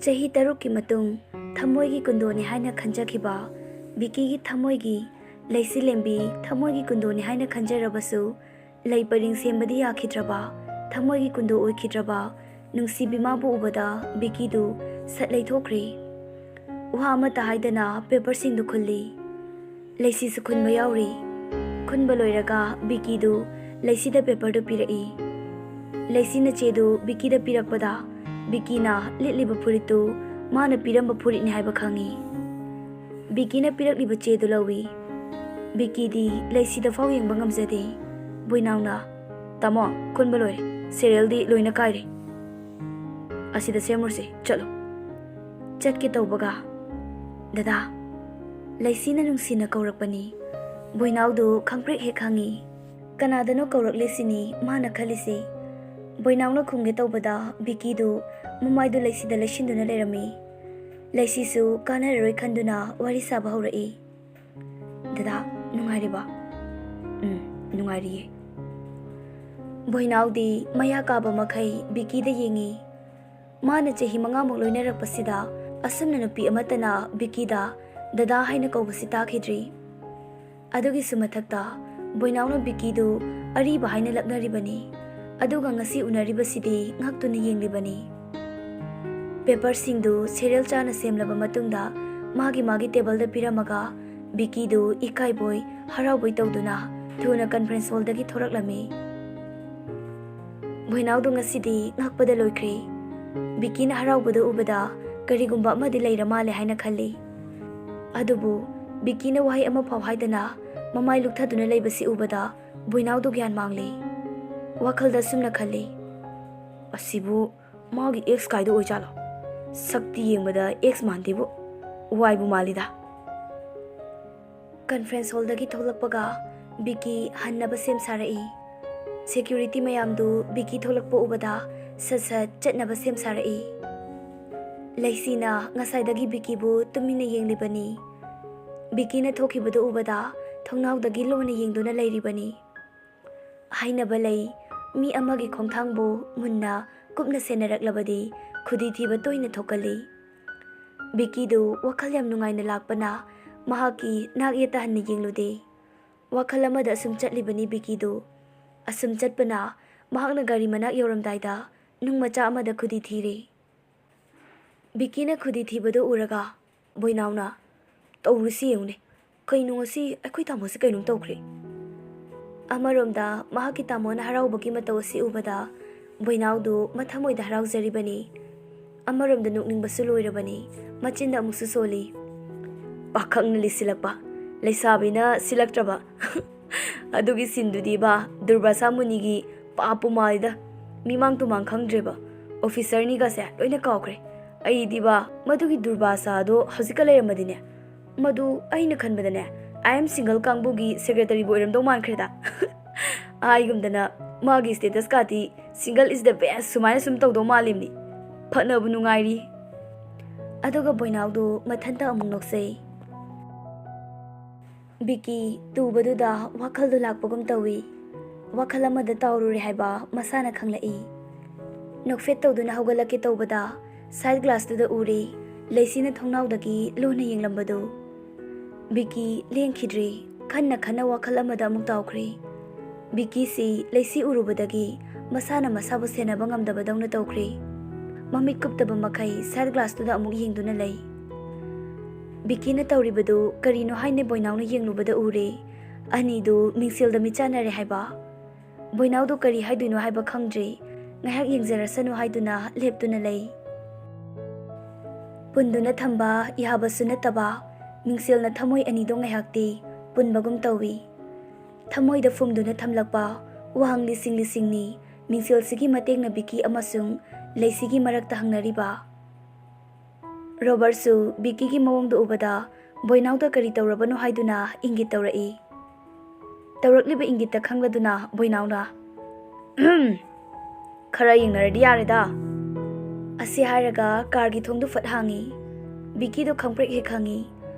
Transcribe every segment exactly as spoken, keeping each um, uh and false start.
ꯆꯍꯤ ꯇꯔꯨꯛꯀꯤ ꯃꯇꯨꯡ ꯊꯃꯣꯏꯒꯤ ꯀꯨꯟꯗꯣꯅꯤ ꯍꯥꯏꯅ ꯈꯟꯖꯈꯤꯕ ꯕꯤꯀꯤꯒꯤ ꯊꯃꯣꯏꯒꯤ ꯂꯩꯆꯤꯂꯦꯝꯕꯤ ꯊꯃꯣꯏꯒꯤ ꯀꯨꯟꯗꯣꯅꯤ ꯍꯥꯏꯅ ꯈꯟꯖꯔꯕꯁꯨ, ꯂꯩ ꯄꯔꯤꯡ ꯁꯦꯝꯕꯗꯤ ꯌꯥꯈꯤꯗ꯭ꯔꯕ ꯊꯃꯣꯏꯒꯤ ꯀꯨꯟꯗꯣ ꯑꯣꯏꯈꯤꯗ꯭ꯔꯕ ꯅꯨꯡꯁꯤꯕꯤꯃꯥꯕꯨ ꯎꯕꯗ ꯕꯤꯀꯤꯗꯨ ꯁꯠ ꯂꯩꯊꯣꯛꯈ꯭ꯔꯦ꯫ ꯋꯥ ꯑꯃꯠꯇ ꯍꯥꯏꯗꯅ ꯄꯦꯄꯔꯁꯤꯡꯗꯨ ꯈꯨꯜꯂꯤ꯫ ꯂꯩꯁꯤꯁꯨ ꯈꯨꯟꯕ ꯌꯥꯎꯔꯤ꯫ ꯈꯨꯟꯕ ꯂꯣꯏꯔꯒ ꯕꯤꯀꯤꯗꯨ ꯂꯩꯁꯤꯗ ꯄꯦꯄꯔꯗꯨ ꯄꯤꯔꯛꯏ꯫ ꯂꯩꯁꯤꯅ ꯆꯦꯗꯨ ꯕꯤꯀꯤꯗ ꯄꯤꯔꯛꯄꯗ, ꯕꯤꯀꯤꯅ ꯂꯤꯠꯂꯤꯕ ꯐꯨꯔꯤꯠꯇꯨ ꯃꯥꯅ ꯄꯤꯔꯝꯕ ꯐꯨꯔꯤꯠꯅꯤ ꯍꯥꯏꯕ ꯈꯪꯏ꯫ ꯕꯤꯀꯤꯅ ꯄꯤꯔꯛꯂꯤꯕ ꯆꯦꯗꯨ ꯂꯧꯏ꯫ ꯕꯤꯀꯤꯗꯤ ꯂꯩꯁꯤꯗ ꯐꯥꯎ ꯌꯦꯡꯕ ꯉꯝꯖꯗꯦ꯫ ꯕꯣꯏꯅꯥꯎꯅ, "ꯇꯥꯃꯣ, ꯈꯨꯟꯕ ꯂꯣꯏꯔꯦ꯫ ꯁꯦꯔꯦꯜꯗꯤ ꯂꯣꯏꯅ ꯀꯥꯏꯔꯦ꯫ ꯑꯁꯤꯗ ꯁꯦꯝꯃꯨꯔꯁꯤ, ꯆꯠꯂꯣ꯫" ꯆꯠꯀꯦ ꯇꯧꯕꯒ, "ꯗꯗꯥ!" ꯂꯩꯁꯤꯅ ꯅꯨꯡꯁꯤꯅ ꯀꯧꯔꯛꯄꯅꯤ꯫ ꯕꯣꯏꯅꯥꯎꯗꯨ ꯈꯪꯄ꯭ꯔꯦꯛ ꯍꯦꯛ ꯈꯪꯏ꯫ ꯀꯅꯥꯗꯅꯣ ꯀꯧꯔꯛꯂꯦ ꯁꯤꯅꯤ ꯃꯥꯅ ꯈꯜꯂꯤꯁꯤ꯫ ꯕꯣꯏꯅꯥꯎꯅ ꯈꯨꯝꯒꯦ ꯇꯧꯕꯗ ꯕꯤꯀꯤꯗꯨ ꯃꯃꯥꯏꯗꯨ ꯂꯩꯁꯤꯗ ꯂꯩꯁꯤꯟꯗꯨꯅ ꯂꯩꯔꯝꯃꯤ꯫ ꯂꯩꯁꯤꯁꯨ ꯀꯥꯟꯅꯔꯔꯣꯏ ꯈꯟꯗꯨꯅ ꯋꯥꯔꯤ ꯁꯥꯕ ꯍꯧꯔꯛꯏ꯫ "ꯗꯗꯥ, ꯅꯨꯡꯉꯥꯏꯔꯤꯕꯣ?" "ꯎꯝ, ꯅꯨꯡꯉꯥꯏꯔꯤꯌꯦ꯫" ꯕꯣꯏꯅꯥꯎꯗꯤ ꯃꯌꯥ ꯀꯥꯕ ꯃꯈꯩ ꯕꯤꯀꯤꯗ ꯌꯦꯡꯏ꯫ ꯃꯥꯅ ꯆꯍꯤ ꯃꯉꯥꯃꯨꯛ ꯂꯣꯏꯅꯔꯛꯄꯁꯤꯗ ꯑꯁꯨꯝꯅ ꯅꯨꯄꯤ ꯑꯃꯠꯇꯅ ꯕꯤꯀꯤꯗ "ꯗꯗꯥ" ꯍꯥꯏꯅ ꯀꯧꯕꯁꯤ ꯇꯥꯈꯤꯗ꯭ꯔꯤ꯫ ꯑꯗꯨꯒꯤꯁꯨ ꯃꯊꯛꯇ, ꯕꯣꯏꯅꯥꯎꯅ ꯕꯤꯀꯤꯗꯨ ꯑꯔꯤꯕ ꯍꯥꯏꯅ ꯂꯛꯅꯔꯤꯕꯅꯤ꯫ ꯑꯗꯨꯒ ꯉꯁꯤ ꯎꯅꯔꯤꯕꯁꯤꯗꯤ ꯉꯛꯇꯨꯅ ꯌꯦꯡꯂꯤꯕꯅꯤ꯫ ꯄꯦꯄꯔꯁꯤꯡꯗꯨ ꯁꯦꯔꯦꯜ ꯆꯥꯅ ꯁꯦꯝꯂꯕ ꯃꯇꯨꯡꯗ, ꯃꯥꯒꯤ ꯃꯥꯒꯤ ꯇꯦꯕꯜꯗ ꯄꯤꯔꯝꯃꯒ, ꯕꯤꯀꯤꯗꯨ ꯏꯀꯥꯏꯕꯣꯏ ꯍꯔꯥꯎꯕꯣꯏ ꯇꯧꯗꯨꯅ ꯊꯨꯅ ꯀꯟꯐ꯭ꯔꯦꯟꯁ ꯍꯣꯜꯗꯒꯤ ꯊꯣꯔꯛꯂꯝꯃꯤ꯫ ꯕꯣꯏꯅꯥꯎꯗꯨ ꯉꯁꯤꯗꯤ ꯉꯛꯄꯗ ꯂꯣꯏꯈ꯭ꯔꯦ꯫ ꯕꯤꯀꯤꯅ ꯍꯔꯥꯎꯕꯗꯨ ꯎꯕꯗ ꯀꯔꯤꯒꯨꯝꯕ ꯑꯃꯗꯤ ꯂꯩꯔ ꯃꯥꯜꯂꯦ ꯍꯥꯏꯅ ꯈꯜꯂꯤ꯫ ꯑꯗꯨꯕꯨ ꯕꯤꯀꯤꯅ ꯋꯥꯍꯩ ꯑꯃꯐꯥꯎ ꯍꯥꯏꯗꯅ ꯃꯃꯥꯏ ꯂꯨꯛꯊꯗꯨꯅ ꯂꯩꯕꯁꯤ ꯎꯕꯗ ꯕꯣꯏꯅꯥꯎꯗꯨ ꯒ꯭ꯌꯥꯟ ꯃꯥꯡꯂꯦ꯫ ꯋꯥꯈꯜꯗ ꯑꯁꯨꯝꯅ ꯈꯜꯂꯤ, "ꯑꯁꯤꯕꯨ ꯃꯥꯒꯤ ꯑꯦꯛꯁ ꯀꯥꯏꯗꯨ ꯑꯣꯏꯖꯥꯠꯂꯣ? ꯁꯛꯇꯤ ꯌꯦꯡꯕꯗ ꯑꯦꯛꯁ ꯃꯥꯟꯗꯦꯕꯨ, ꯋꯥꯏꯕꯨ ꯃꯥꯜꯂꯤꯗ꯫" ꯀꯟꯐ꯭ꯔꯦꯟꯁ ꯍꯣꯜꯗꯒꯤ ꯊꯣꯛꯂꯛꯄꯒ ꯕꯤꯀꯤ ꯍꯟꯅꯕ ꯁꯦꯝ ꯁꯥꯔꯛꯏ꯫ ꯁꯦꯀ꯭ꯌꯨꯔꯤꯇꯤ ꯃꯌꯥꯝꯗꯨ ꯕꯤꯀꯤ ꯊꯣꯛꯂꯛꯄ ꯎꯕꯗ ꯁꯠ ꯁꯠ ꯆꯠꯅꯕ ꯁꯦꯝ ꯁꯥꯔꯛꯏ꯫ ꯂꯩꯁꯤꯅ ꯉꯁꯥꯏꯗꯒꯤ ꯕꯤꯀꯤꯕꯨ ꯇꯨꯃꯤꯟꯅ ꯌꯦꯡꯂꯤꯕꯅꯤ꯫ ꯕꯤꯀꯤꯅ ꯊꯣꯛꯈꯤꯕꯗꯨ ꯎꯕꯗ ꯊꯣꯡꯅꯥꯎꯗꯒꯤ ꯂꯣꯟꯅ ꯌꯦꯡꯗꯨꯅ ꯂꯩꯔꯤꯕꯅꯤ꯫ ꯍꯥꯏꯅꯕ ꯂꯩ, ꯃꯤ ꯑꯃꯒꯤ ꯈꯣꯡꯊꯥꯡꯕꯨ ꯃꯨꯟꯅ ꯀꯨꯞꯅ ꯁꯦꯟꯅꯔꯛꯂꯕꯗꯤ ꯈꯨꯗꯤ ꯊꯤꯕ ꯇꯣꯏꯅ ꯊꯣꯛꯀꯜꯂꯤ꯫ ꯕꯤꯀꯤꯗꯨ ꯋꯥꯈꯜ ꯌꯥꯝ ꯅꯨꯡꯉꯥꯏꯅ ꯂꯥꯛꯄꯅ ꯃꯍꯥꯛꯀꯤ ꯅꯥꯛ ꯌꯦꯠꯇ ꯍꯟꯅ ꯌꯦꯡꯂꯨꯗꯦ꯫ ꯋꯥꯈꯜ ꯑꯃꯗ ꯑꯁꯨꯝ ꯆꯠꯂꯤꯕꯅꯤ ꯕꯤꯀꯤꯗꯨ꯫ ꯑꯁꯨꯝ ꯆꯠꯄꯅ ꯃꯍꯥꯛꯅ ꯒꯥꯔꯤ ꯃꯅꯥꯛ ꯌꯧꯔꯝꯗꯥꯏꯗ ꯅꯨꯡ ꯃꯆꯥ ꯑꯃꯗ ꯈꯨꯗꯤ ꯊꯤꯔꯦ꯫ ꯕꯤꯀꯤꯅ ꯈꯨꯗꯤ ꯊꯤꯕꯗꯨ ꯎꯔꯒ ꯕꯣꯏꯅꯥꯎꯅ, "ꯇꯧꯔꯤꯁꯤ ꯌꯦꯡꯉꯨꯅꯦ, ꯀꯩꯅꯣ ꯉꯁꯤ ꯑꯩꯈꯣꯏ ꯇꯥꯃꯣꯁꯦ ꯀꯩꯅꯣꯝ ꯇꯧꯈ꯭ꯔꯦ"꯫ ꯑꯃꯔꯣꯝꯗ ꯃꯍꯥꯛꯀꯤ ꯇꯥꯃꯣꯅ ꯍꯔꯥꯎꯕꯒꯤ ꯃꯇꯧ ꯑꯁꯤ ꯎꯕꯗ ꯕꯣꯏꯅꯥꯎꯗꯨ ꯃꯊꯃꯣꯏꯗ ꯍꯔꯥꯎꯖꯔꯤꯕꯅꯤ꯫ ꯑꯃꯔꯣꯝꯗ ꯅꯣꯛꯅꯤꯡꯕꯁꯨ ꯂꯣꯏꯔꯕꯅꯤ꯫ ꯃꯆꯤꯟꯗ ꯑꯃꯨꯛꯁꯨ ꯁꯣꯜꯂꯤ꯫ "ꯄꯥꯈꯪꯅ ꯂꯤꯁꯤꯜꯂꯛꯄ, ꯂꯩꯁꯥꯕꯤꯅ ꯁꯤꯜꯂꯛꯇ꯭ꯔꯕ"꯫ ꯑꯗꯨꯒꯤ ꯁꯤꯟꯗꯨꯗꯤ ꯕꯥ, ꯗꯨꯔꯕꯥꯁꯥ ꯃꯨꯅꯤꯒꯤ ꯄꯥꯞꯄꯨ ꯃꯥꯜꯂꯤꯗ꯫ ꯃꯤꯃꯥꯡ ꯇꯨꯃꯥꯡ ꯈꯪꯗ꯭ꯔꯦꯕ꯫ ꯑꯣꯐꯤꯁꯔꯅꯤꯒꯁꯦ ꯂꯣꯏꯅ ꯀꯥꯎꯈ꯭ꯔꯦ꯫ ꯑꯩꯗꯤ ꯕꯥ, ꯃꯗꯨꯒꯤ ꯗꯨꯔꯕꯥꯁꯥꯗꯣ ꯍꯧꯖꯤꯛꯀ ꯂꯩꯔꯝꯃꯗꯤꯅꯦ, ꯃꯗꯨ ꯑꯩꯅ ꯈꯟꯕꯗꯅꯦ, "I am single" ꯀꯥꯡꯕꯨꯒꯤ ꯁꯦꯀ꯭ꯔꯦꯇꯔꯤꯕꯨ ꯑꯣꯏꯔꯝꯗꯧ ꯃꯥꯟꯈ꯭ꯔꯦꯗ꯫ ꯍꯥꯏꯒꯨꯝꯗꯅ ꯃꯥꯒꯤ status ꯀꯥꯗꯤ "Single is the best" ꯁꯨꯃꯥꯏꯅ ꯁꯨꯝ ꯇꯧꯗꯧ ꯃꯥꯜꯂꯤꯕꯅꯤ꯫ ꯐꯅꯕꯨ ꯅꯨꯡꯉꯥꯏꯔꯤ꯫ ꯑꯗꯨꯒ ꯕꯣꯏꯅꯥꯎꯗꯨ ꯃꯊꯟꯇ ꯑꯃꯨꯛ ꯅꯣꯛꯆꯩ꯫ ꯕꯤꯀꯤ ꯇꯨꯕꯗꯨꯗ ꯋꯥꯈꯜꯗꯨ ꯂꯥꯛꯄꯒꯨꯝ ꯇꯧꯏ꯫ ꯋꯥꯈꯜ ꯑꯃꯗ ꯇꯥꯎꯔꯨꯔꯦ ꯍꯥꯏꯕ ꯃꯁꯥꯅ ꯈꯪꯂꯛꯏ꯫ ꯅꯣꯛꯐꯦꯠ ꯇꯧꯗꯨꯅ ꯍꯧꯒꯠꯂꯛꯀꯦ ꯇꯧꯕꯗ side glassꯇꯨꯗ ꯎꯔꯦ, ꯂꯩꯁꯤꯅ ꯊꯣꯡꯅꯥꯎꯗꯒꯤ ꯂꯣꯟꯅ ꯌꯦꯡꯂꯝꯕꯗꯨ꯫ ꯕꯤꯀꯤ ꯂꯦꯡꯈꯤꯗ꯭ꯔꯦ꯫ ꯈꯟꯅ ꯈꯟꯅ ꯋꯥꯈꯜ ꯑꯃꯗ ꯑꯃꯨꯛ ꯇꯥꯎꯈ꯭ꯔꯦ꯫ ꯕꯤꯀꯤꯁꯤ ꯂꯩꯁꯤ ꯎꯔꯨꯕꯗꯒꯤ ꯃꯁꯥꯅ ꯃꯁꯥꯕꯨ ꯁꯦꯟꯅꯕ ꯉꯝꯗꯕꯗꯧꯅ ꯇꯧꯈ꯭ꯔꯦ꯫ ꯃꯃꯤꯠ ꯀꯨꯞꯇꯕ ꯃꯈꯩ side glassꯇꯨꯗ ꯑꯃꯨꯛ ꯌꯦꯡꯗꯨꯅ ꯂꯩ꯫ ꯕꯤꯀꯤꯅ ꯇꯧꯔꯤꯕꯗꯨ ꯀꯔꯤꯅꯣ ꯍꯥꯏꯅ ꯕꯣꯏꯅꯥꯎꯅ ꯌꯦꯡꯂꯨꯕꯗ ꯎꯔꯦ, ꯑꯅꯤꯗꯨ ꯃꯤꯡꯁꯦꯜꯗ ꯃꯤꯠ ꯆꯥꯟꯅꯔꯦ ꯍꯥꯏꯕ꯫ ꯕꯣꯏꯅꯥꯎꯗꯨ ꯀꯔꯤ ꯍꯥꯏꯗꯣꯏꯅꯣ ꯍꯥꯏꯕ ꯈꯪꯗ꯭ꯔꯦ꯫ ꯉꯥꯏꯍꯥꯛ ꯌꯦꯡꯖꯔꯁꯅꯨ ꯍꯥꯏꯗꯨꯅ ꯂꯦꯞꯇꯨꯅ ꯂꯩ꯫ ꯄꯨꯟꯗꯨꯅ ꯊꯝꯕ ꯌꯥꯕꯁꯨ ꯅꯠꯇꯕ, ꯃꯤꯡꯁꯦꯜꯅ ꯊꯃꯣꯏ ꯑꯅꯤꯗꯣ ꯉꯥꯏꯍꯥꯛꯇꯤ ꯄꯨꯟꯕꯒꯨꯝ ꯇꯧꯏ꯫ ꯊꯃꯣꯏꯗ ꯐꯨꯝꯗꯨꯅ ꯊꯝꯂꯛꯄ ꯋꯥꯍꯪ ꯂꯤꯁꯤꯡ ꯂꯤꯁꯤꯡꯅꯤ ꯃꯤꯡꯁꯦꯜꯁꯤꯒꯤ ꯃꯇꯦꯡꯅ ꯕꯤꯀꯤ ꯑꯃꯁꯨꯡ ꯂꯩꯁꯤꯒꯤ ꯃꯔꯛꯇ ꯍꯪꯅꯔꯤꯕ꯫ ꯔꯣꯕꯔꯠꯁꯨ ꯕꯤꯀꯤꯒꯤ ꯃꯑꯣꯡꯗꯨ ꯎꯕꯗ ꯕꯣꯏꯅꯥꯎꯗ ꯀꯔꯤ ꯇꯧꯔꯕꯅꯣ ꯍꯥꯏꯗꯨꯅ ꯏꯪꯒꯤꯠ ꯇꯧꯔꯛꯏ꯫ ꯇꯧꯔꯛꯂꯤꯕ ꯏꯪꯒꯤꯠꯇ ꯈꯪꯂꯗꯨꯅ ꯕꯣꯏꯅꯥꯎꯅ, "ꯈꯔ ꯌꯦꯡꯅꯔꯗꯤ ꯌꯥꯔꯦꯗ"꯫ ꯑꯁꯤ ꯍꯥꯏꯔꯒ ꯀꯥꯔꯒꯤ ꯊꯣꯡꯗꯨ ꯐꯠ ꯍꯥꯡꯉꯤ꯫ ꯕꯤꯀꯤꯗꯨ ꯈꯪꯄ꯭ꯔꯦꯛ ꯍꯦꯛ ꯈꯪꯉꯤ꯫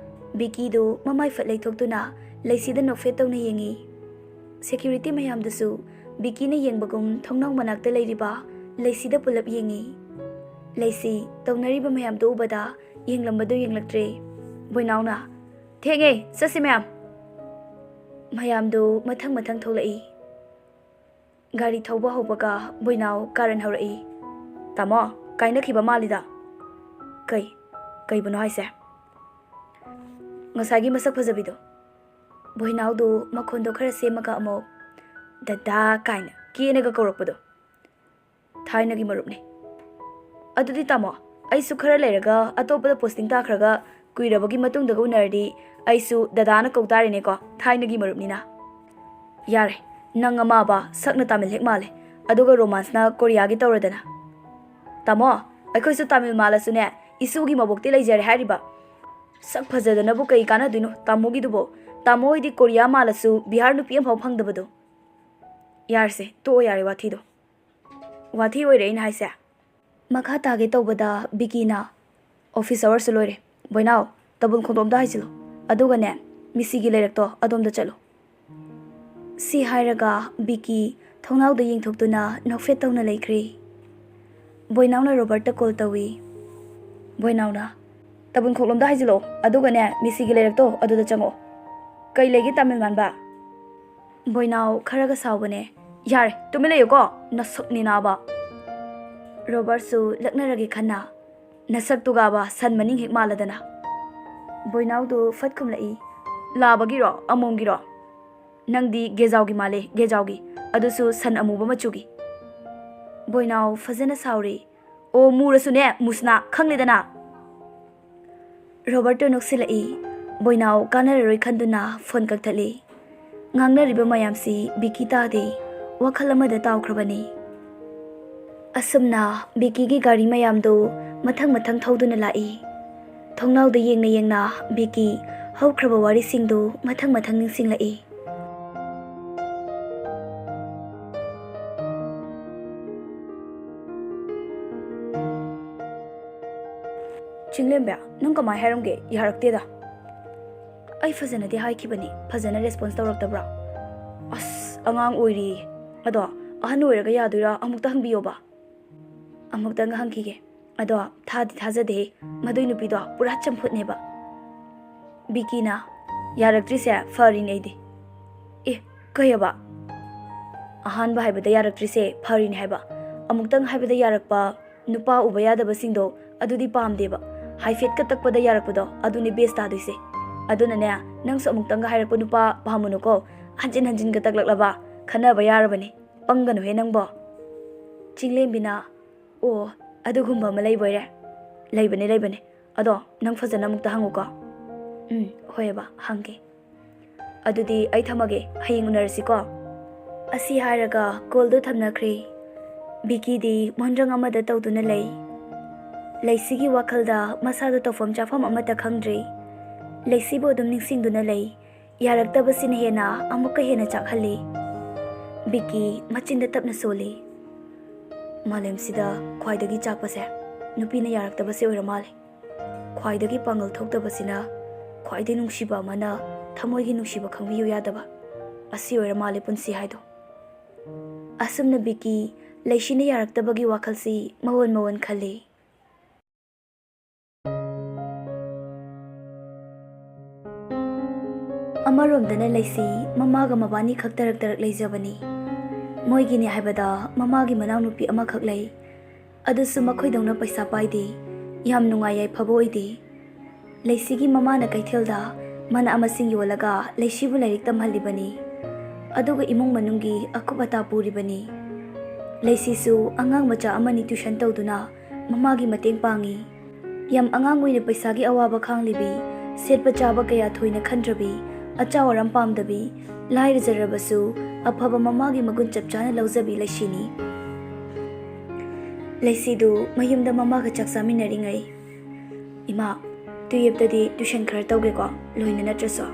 ꯕꯤꯀꯤꯗꯨ ꯃꯃꯥꯏ ꯐꯠ ꯂꯩꯊꯣꯛꯇꯨꯅ ꯂꯩꯁꯤꯗ ꯅꯣꯛꯐꯦꯠ ꯇꯧꯅ ꯌꯦꯡꯉꯤ꯫ ꯁꯦꯀ꯭ꯌꯨꯔꯤꯇꯤ ꯃꯌꯥꯝꯗꯨꯁꯨ ꯕꯤꯀꯤꯅ ꯌꯦꯡꯕꯒꯨꯝ ꯊꯣꯡꯅꯥꯎ ꯃꯅꯥꯛꯇ ꯂꯩꯔꯤꯕ ꯂꯩꯁꯤꯗ ꯄꯨꯂꯞ ꯌꯦꯡꯉꯤ꯫ ꯂꯩꯁꯤ ꯇꯧꯅꯔꯤꯕ ꯃꯌꯥꯝꯗꯨ ꯎꯕꯗ ꯌꯦꯡꯂꯝꯕꯗꯨ ꯌꯦꯡꯂꯛꯇ꯭ꯔꯦ꯫ ꯕꯣꯏꯅꯥꯎꯅ, "ꯊꯦꯡꯉꯦ, ꯆꯠꯁꯤ ꯃꯌꯥꯝ!" ꯃꯌꯥꯝꯗꯨ ꯃꯊꯪ ꯃꯊꯪ ꯊꯣꯛꯂꯛꯏ꯫ ꯒꯥꯔꯤ ꯊꯧꯕ ꯍꯧꯕꯒ ꯕꯣꯏꯅꯥꯎ ꯀꯥꯔꯟ ꯍꯧꯔꯛꯏ꯫ "ꯇꯥꯃꯣ, ꯀꯥꯏꯅꯈꯤꯕ ꯃꯥꯜꯂꯤꯗ!" "ꯀꯩ? ꯀꯩꯕꯨꯅꯣ ꯍꯥꯏꯁꯦ?" "ꯉꯁꯥꯏꯒꯤ ꯃꯁꯛ ꯐꯖꯕꯤꯗꯣ꯫" ꯕꯣꯏꯅꯥꯎꯗꯨ ꯃꯈꯣꯟꯗꯣ ꯈꯔ ꯁꯦꯝꯃꯒ ꯑꯃꯨꯛ "ꯗꯗꯥ" ꯀꯥꯏꯅ ꯀꯦꯅꯒ ꯀꯧꯔꯛꯄꯗꯣ꯫ "ꯊꯥꯏꯅꯒꯤ ꯃꯔꯨꯞꯅꯤ꯫" "ꯑꯗꯨꯗꯤ ꯇꯥꯃꯣ, ꯑꯩꯁꯨ ꯈꯔ ꯂꯩꯔꯒ ꯑꯇꯣꯞꯄꯗ ꯄꯣꯁꯇꯤꯡ ꯇꯥꯈ꯭ꯔꯒ ꯀꯨꯏꯔꯕꯒꯤ ꯃꯇꯨꯡꯗꯒ ꯎꯅꯔꯗꯤ ꯑꯩꯁꯨ ꯗꯗꯥꯅ ꯀꯧ ꯇꯥꯔꯦꯅꯦꯀꯣ, ꯊꯥꯏꯅꯒꯤ ꯃꯔꯨꯞꯅꯤꯅ꯫" "ꯌꯥꯔꯦ, ꯅꯪ ꯑꯃꯕ ꯁꯛꯅ ꯇꯥꯃꯤꯜ ꯍꯦꯛ ꯃꯥꯜꯂꯦ, ꯑꯗꯨꯒ ꯔꯣꯃꯥꯟꯁꯅ ꯀꯣꯔꯤꯌꯥꯒꯤ ꯇꯧꯔꯗꯅ꯫" "ꯇꯥꯃꯣ, ꯑꯩꯈꯣꯏꯁꯨ ꯇꯥꯃꯤꯜ ꯃꯥꯜꯂꯁꯨꯅꯦ, ꯏꯁꯨꯒꯤ ꯃꯕꯣꯛꯇꯤ ꯂꯩꯖꯔꯦ ꯍꯥꯏꯔꯤꯕ꯫ ꯁꯛ ꯐꯖꯗꯅꯕꯨ ꯀꯩ ꯀꯥꯟꯅꯗꯣꯏꯅꯣ ꯇꯥꯃꯣꯒꯤꯗꯨꯕꯣ? ꯇꯥꯃꯣ ꯍꯣꯏꯗꯤ ꯀꯣꯔꯤꯌꯥ ꯃꯥꯜꯂꯁꯨ ꯕꯤꯍꯥꯔ ꯅꯨꯄꯤ ꯑꯃꯐꯥꯎ ꯐꯪꯗꯕꯗꯣ꯫" "ꯌꯥꯔꯁꯦ, ꯇꯣꯛꯑꯣ ꯌꯥꯔꯦ ꯋꯥꯊꯤꯗꯣ꯫" "ꯋꯥꯊꯤ ꯑꯣꯏꯔꯦ ꯑꯩꯅ ꯍꯥꯏꯁꯦ꯫" ꯃꯈꯥ ꯇꯥꯒꯦ ꯇꯧꯕꯗ ꯕꯤꯀꯤꯅ, "ꯑꯣꯐꯤꯁ ꯑꯋꯥꯔꯁꯨ ꯂꯣꯏꯔꯦ꯫ ꯕꯣꯏꯅꯥꯎ, ꯇꯥꯕꯨꯜ ꯈꯣꯡꯗꯣꯝꯗ ꯍꯥꯏꯖꯤꯜꯂꯨ꯫ ꯑꯗꯨꯒꯅꯦ, ꯃꯤꯁꯤꯒꯤ ꯂꯩꯔꯛꯇꯣ ꯑꯗꯣꯝꯗ ꯆꯠꯂꯨ꯫" ꯁꯤ ꯍꯥꯏꯔꯒ ꯕꯤꯀꯤ ꯊꯣꯡꯅꯥꯎꯗ ꯌꯦꯡꯊꯣꯛꯇꯨꯅ ꯅꯣꯛꯐꯦꯠ ꯇꯧꯅ ꯂꯩꯈ꯭ꯔꯦ꯫ ꯕꯣꯏꯅꯥꯎꯅ ꯔꯣꯕꯔꯠꯇ ꯀꯣꯜ ꯇꯧꯏ꯫ ꯕꯣꯏꯅꯥꯎꯅ, "ꯇꯥꯕꯨꯜ ꯈꯣꯡꯗꯣꯝꯗ ꯍꯥꯏꯖꯤꯜꯂꯣ, ꯑꯗꯨꯒꯅꯦ, ꯃꯤꯁꯤꯒꯤ ꯂꯩꯔꯛꯇꯣ ꯑꯗꯨꯗ ꯆꯪꯉꯛꯑꯣ꯫" "ꯀꯩ ꯂꯩꯒꯦ ꯇꯥꯃꯤꯜ ꯃꯥꯟꯕ?" ꯕꯣꯏꯅꯥꯎ ꯈꯔꯒ ꯁꯥꯎꯕꯅꯦ꯫ "ꯌꯥꯔꯦ, ꯇꯨꯃꯤꯟ ꯂꯩꯌꯨꯀꯣ, ꯅꯁꯛꯅꯤ ꯅꯥꯕ!" ꯔꯣꯕꯔꯠꯁꯨ ꯂꯛꯅꯔꯒꯦ ꯈꯟꯅ, "ꯅꯁꯛꯇꯨꯒꯥꯕ ꯁꯟ ꯃꯅꯤꯡ ꯍꯦꯛ ꯃꯥꯜꯂꯗꯅ!" ꯕꯣꯏꯅꯥꯎꯗꯨ ꯐꯠ ꯈꯨꯝꯂꯛꯏ꯫ "ꯂꯥꯕꯒꯤꯔꯣ, ꯑꯃꯣꯝꯒꯤꯔꯣ?" "ꯅꯪꯗꯤ ꯒꯦꯖꯥꯎꯒꯤ ꯃꯥꯜꯂꯦ, ꯒꯦꯖꯥꯎꯒꯤ, ꯑꯗꯨꯁꯨ ꯁꯟ ꯑꯃꯨꯕ ꯃꯆꯨꯒꯤ꯫" ꯕꯣꯏꯅꯥꯎ ꯐꯖꯅ ꯁꯥꯎꯔꯦ꯫ "ꯑꯣ, ꯃꯨꯔꯁꯨꯅꯦ, ꯃꯨꯁꯅꯥ, ꯈꯪꯂꯦꯗꯅ!" ꯔꯣꯕꯔꯠꯇꯨ ꯅꯣꯛꯁꯤꯜꯂꯛꯏ꯫ ꯕꯣꯏꯅꯥꯎ ꯀꯥꯟꯅꯔꯔꯣꯏ ꯈꯟꯗꯨꯅ ꯐꯣꯟ ꯀꯛꯊꯠꯂꯤ꯫ ꯉꯥꯡꯅꯔꯤꯕ ꯃꯌꯥꯝꯁꯤ ꯕꯤꯀꯤ ꯇꯥꯗꯦ, ꯋꯥꯈꯜ ꯑꯃꯗ ꯇꯥꯎꯈ꯭ꯔꯕꯅꯤ꯫ ꯑꯁꯨꯝꯅ ꯕꯤꯀꯤꯒꯤ ꯒꯥꯔꯤ ꯃꯌꯥꯝꯗꯨ ꯃꯊꯪ ꯃꯊꯪ ꯊꯧꯗꯨꯅ ꯂꯥꯛꯏ꯫ ꯊꯣꯡꯅꯥꯎꯗ ꯌꯦꯡꯅ ꯌꯦꯡꯅ ꯕꯤꯀꯤ ꯍꯧꯈ꯭ꯔꯕ ꯋꯥꯔꯤꯁꯤꯡꯗꯨ ꯃꯊꯪ ꯃꯊꯪ ꯅꯤꯡꯁꯤꯡꯂꯛꯏ꯫ "ꯆꯤꯡꯂꯦꯝꯕ, ꯅꯪ ꯀꯃꯥꯏ ꯍꯥꯏꯔꯝꯒꯦ? ꯌꯥꯔꯛꯇꯦꯗ꯫" "ꯑꯩ ꯐꯖꯅꯗꯤ ꯍꯥꯏꯈꯤꯕꯅꯤ, ꯐꯖꯅ ꯔꯦꯁꯄꯣꯟꯁ ꯇꯧꯔꯛꯇꯕ꯭ꯔꯥ?" "ꯑꯁ, ꯑꯉꯥꯡ ꯑꯣꯏꯔꯤꯌꯦ꯫ ꯑꯗꯣ ꯑꯍꯟ ꯑꯣꯏꯔꯒ ꯌꯥꯗꯣꯏꯔꯥ? ꯑꯃꯨꯛꯇ ꯍꯪꯕꯤꯌꯣꯕ꯫" "ꯑꯃꯨꯛꯇꯪꯒ ꯍꯪꯈꯤꯒꯦ꯫ ꯑꯗꯣ ꯊꯥꯗꯤ ꯊꯥꯖꯗꯦꯍꯦ, ꯃꯗꯨꯏ ꯅꯨꯄꯤꯗꯣ ꯄꯨꯔꯥ ꯆꯝꯐꯨꯠꯅꯦꯕ꯫ ꯕꯤꯀꯤꯅ, "ꯌꯥꯔꯛꯇ꯭ꯔꯤꯁꯦ ꯐꯔꯤꯅꯦ ꯑꯩꯗꯤ"꯫ "ꯑꯦ, ꯀꯩꯑꯕ?" "ꯑꯍꯥꯟꯕ ꯍꯥꯏꯕꯗ ꯌꯥꯔꯛꯇ꯭ꯔꯤꯁꯦ ꯐꯔꯤꯅꯦ ꯍꯥꯏꯕ꯫ ꯑꯃꯨꯛꯇꯪ ꯍꯥꯏꯕꯗ ꯌꯥꯔꯛꯄ ꯅꯨꯄꯥ ꯎꯕ ꯌꯥꯗꯕꯁꯤꯡꯗꯣ ꯑꯗꯨꯗꯤ ꯄꯥꯝꯗꯦꯕ꯫ ꯍꯥꯏꯐꯦꯠꯀ ꯇꯛꯄꯗ ꯌꯥꯔꯛꯄꯗꯣ ꯑꯗꯨꯅꯦ ꯕꯦꯁ ꯇꯥꯗꯣꯏꯁꯦ꯫ ꯑꯗꯨꯅꯅꯦ, ꯅꯪꯁꯨ ꯑꯃꯨꯛꯇꯪꯒ ꯍꯥꯏꯔꯛꯄ ꯅꯨꯄꯥ ꯄꯥꯝꯃꯨꯅꯨꯀꯣ꯫ ꯍꯟꯖꯤꯟ ꯍꯟꯖꯤꯟꯒ ꯇꯛꯂꯛꯂꯕ ꯈꯟꯅꯕ ꯌꯥꯔꯕꯅꯦ꯫ ꯄꯪꯒꯅꯨꯍꯦ ꯅꯪꯕꯣ"꯫ ꯆꯤꯡꯂꯦꯝꯕꯤꯅ, "ꯑꯣ, ꯑꯗꯨꯒꯨꯝꯕ ꯑꯃ ꯂꯩꯕꯣꯏꯔꯦ"꯫ "ꯂꯩꯕꯅꯦ, ꯂꯩꯕꯅꯦ꯫ ꯑꯗꯣ ꯅꯪ ꯐꯖꯅ ꯑꯃꯨꯛꯇ ꯍꯪꯉꯨꯀꯣ"꯫ "ꯎꯝ, ꯍꯣꯏꯑꯕ, ꯍꯪꯒꯦ꯫ ꯑꯗꯨꯗꯤ ꯑꯩ ꯊꯝꯃꯒꯦ, ꯍꯌꯦꯡ ꯎꯅꯔꯁꯤꯀꯣ"꯫ ꯑꯁꯤ ꯍꯥꯏꯔꯒ ꯀꯣꯜꯗꯨ ꯊꯝꯅꯈ꯭ꯔꯦ꯫ ꯕꯤꯀꯤꯗꯤ ꯃꯣꯟꯗ꯭ꯔꯪ ꯑꯃꯗ ꯇꯧꯗꯨꯅ ꯂꯩ꯫ ꯂꯩꯁꯤꯒꯤ ꯋꯥꯈꯜꯗ ꯃꯁꯥꯗꯨ ꯇꯧꯐꯝ ꯆꯥꯐꯝ ꯑꯃꯠꯇ ꯈꯪꯗ꯭ꯔꯦ꯫ ꯂꯩꯁꯤꯕꯨ ꯑꯗꯨꯝ ꯅꯤꯡꯁꯤꯡꯗꯨꯅ ꯂꯩ꯫ ꯌꯥꯔꯛꯇꯕꯁꯤꯅ ꯍꯦꯟꯅ ꯑꯃꯨꯛꯀ ꯍꯦꯟꯅ ꯆꯥꯛꯍꯜꯂꯤ꯫ ꯕꯤꯀꯤ ꯃꯆꯤꯟꯗ ꯇꯞꯅ ꯁꯣꯜꯂꯤ꯫ ꯃꯥꯂꯦꯝꯁꯤꯗ ꯈ꯭ꯋꯥꯏꯗꯒꯤ ꯆꯥꯛꯄꯁꯦ ꯅꯨꯄꯤꯅ ꯌꯥꯔꯛꯇꯕꯁꯦ ꯑꯣꯏꯔ ꯃꯥꯜꯂꯦ꯫ ꯈ꯭ꯋꯥꯏꯗꯒꯤ ꯄꯥꯡꯒꯜ ꯊꯣꯛꯇꯕꯁꯤꯅ ꯈ꯭ꯋꯥꯏꯗꯒꯤ ꯅꯨꯡꯁꯤꯕ ꯑꯃꯅ ꯊꯃꯣꯏꯒꯤ ꯅꯨꯡꯁꯤꯕ ꯈꯪꯕꯤꯌꯨ ꯌꯥꯗꯕ꯫ ꯑꯁꯤ ꯑꯣꯏꯔ ꯃꯥꯜꯂꯦ ꯄꯨꯟꯁꯤ ꯍꯥꯏꯗꯣ꯫ ꯑꯁꯨꯝꯅ ꯕꯤꯀꯤ ꯂꯩꯁꯤꯅ ꯌꯥꯔꯛꯇꯕꯒꯤ ꯋꯥꯈꯜꯁꯤ ꯃꯋꯣꯟ ꯃꯋꯣꯟ ꯈꯜꯂꯤ꯫ ꯑꯃꯔꯣꯝꯗꯅ ꯂꯩꯁꯤ ꯃꯃꯥꯒ ꯃꯕꯥꯅꯤ ꯈꯛ ꯇꯔꯛ ꯇꯔꯛ ꯂꯩꯖꯕꯅꯤ꯫ ꯃꯣꯏꯒꯤꯅꯤ ꯍꯥꯏꯕꯗ ꯃꯃꯥꯒꯤ ꯃꯅꯥꯎꯅꯨꯄꯤ ꯑꯃꯈꯛ ꯂꯩ꯫ ꯑꯗꯨꯁꯨ ꯃꯈꯣꯏꯗꯧꯅ ꯄꯩꯁꯥ ꯄꯥꯏꯗꯦ꯫ ꯌꯥꯝ ꯅꯨꯡꯉꯥꯏ ꯌꯥꯏꯐꯕ ꯑꯣꯏꯗꯦ꯫ ꯂꯩꯁꯤꯒꯤ ꯃꯃꯥꯅ ꯀꯩꯊꯦꯜꯗ ꯃꯅꯥ ꯃꯁꯤꯡ ꯌꯣꯜꯂꯒ ꯂꯩꯁꯤꯕꯨ ꯂꯥꯏꯔꯤꯛ ꯇꯝꯍꯜꯂꯤꯕꯅꯤ꯫ ꯑꯗꯨꯒ ꯏꯃꯨꯡ ꯃꯅꯨꯡꯒꯤ ꯑꯀꯨꯞ ꯑꯇꯥ ꯄꯨꯔꯤꯕꯅꯤ꯫ ꯂꯩꯁꯤꯁꯨ ꯑꯉꯥꯡ ꯃꯆꯥ ꯑꯃꯅꯤ ꯇ꯭ꯌꯨꯁꯟ ꯇꯧꯗꯨꯅ ꯃꯃꯥꯒꯤ ꯃꯇꯦꯡ ꯄꯥꯡꯉꯤ꯫ ꯌꯥꯝ ꯑꯉꯥꯡ ꯑꯣꯏꯅ ꯄꯩꯁꯥꯒꯤ ꯑꯋꯥꯕ ꯈꯥꯡꯂꯤꯕꯤ, ꯁꯦꯠꯄ ꯆꯥꯕ ꯀꯌꯥ ꯊꯣꯏꯅ ꯈꯟꯗ꯭ꯔꯕꯤ, ꯑꯆꯥꯎ ꯑꯔꯥꯝ ꯄꯥꯝꯗꯕꯤ, ꯂꯥꯏꯔꯖꯔꯕꯁꯨ ꯑꯐꯕ ꯃꯃꯥꯒꯤ ꯃꯒꯨꯟ ꯆꯞ ꯆꯥꯅ ꯂꯧꯖꯕꯤ ꯂꯩꯁꯤꯅꯤ꯫ ꯂꯩꯁꯤꯗꯨ ꯃꯌꯨꯝꯗ ꯃꯃꯥꯒ ꯆꯥꯛ ꯆꯥꯃꯤꯟꯅꯔꯤꯉꯩ, "ꯏꯃꯥ, ꯇꯨꯌꯦꯞꯇꯗꯤ ꯇ꯭ꯌꯨꯁꯟ ꯈꯔ ꯇꯧꯒꯦꯀꯣ, ꯂꯣꯏꯅ ꯅꯠꯇ꯭ꯔꯁꯨ"꯫